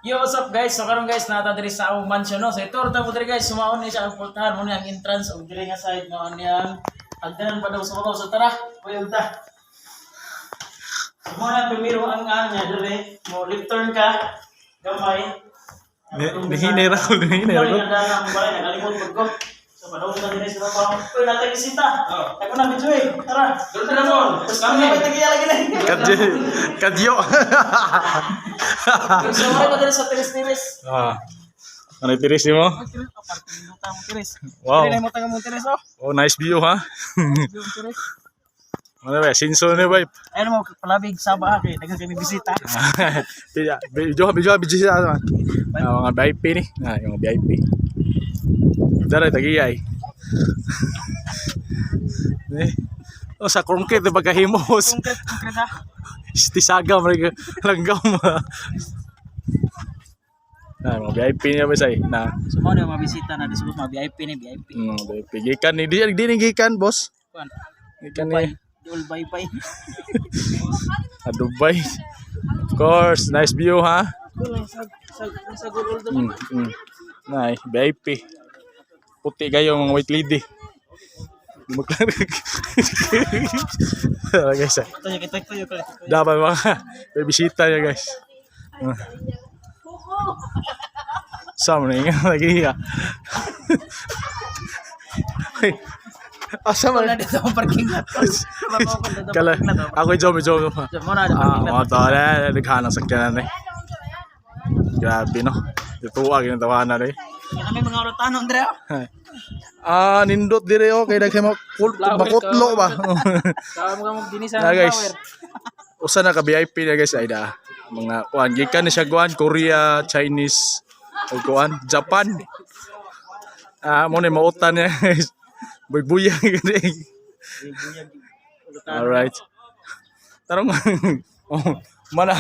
Yo, what's up, guys? So karon, guys, naa ta diri sa among mansion, no. So ito ta mo diri, guys, sumaon ni siya ang pultahan mo ni ang entrance ug diri nga side mao ni ang hagdanan pa daw sa babaw. So tara, kuyog ta. So mo na primero ang niya diri, mo left turn ka gamay. Nihinay ra ko, nihinay ra Ko. ko. Ang balay nakalimot pag ko. So padung ta diri sa babaw. Uy, natay bisita. Ako na video eh. Tara. Dito na mo. Kami may tagiya lagi na. Kadyo. Kadyo. So mo na diri sa tiris-tiris. Ah. Ano tiris nimo? Tiris. Wow. Diri na mo taga mo tiris oh. Oh, nice view, ha. Yung tiris. Ano ba? Sinso ni ba? Ayun mo palabig saba kay daghan kami bisita. Video, video, video siya naman. Ah, mga VIP ni. Ah, yung mga VIP. Dara tagiyay. Eh. Oh, sa krongkit pagkahimos. Konkret, konkret ha. Tisaga man langgam. Na mga VIP niya ba say na. So mo na yung mga bisita na disubot mga VIP ni VIP. VIP gikan ni di di ni gikan, boss. Kuan. Gikan Dubai. ni Dul bye bye. Ah, Dubai. Of course, nice view, ha. Kulang sa gulol do. Nay, VIP. Puti kayo mga white lady. Maglarag. Ah, guys, ah. Tayo kita tayo kay. Dapat mga may bisita niya, guys. Ah. Sama na nga lagi ya. Ay, asa man? Wala dito ang parking lot. Kala, ako yung job, job. Mo na Ah, parking lot. mga tao na, naghanang sakyanan eh. Grabe, no. Ituwa, ginatawanan eh. Kami mga urutanon dire. Oh. Ah, nindot dire oh, kay daghan makutlo ba. Kamo ka mo dinhi sa Na, guys. Usa na ka VIP na, guys, ay da. Mga kuan gikan ni siya kuan Korea, Chinese o kuan Japan. Ah, mo ni mautan niya, guys. Buybuyang gani. Alright. Tarong oh, mana.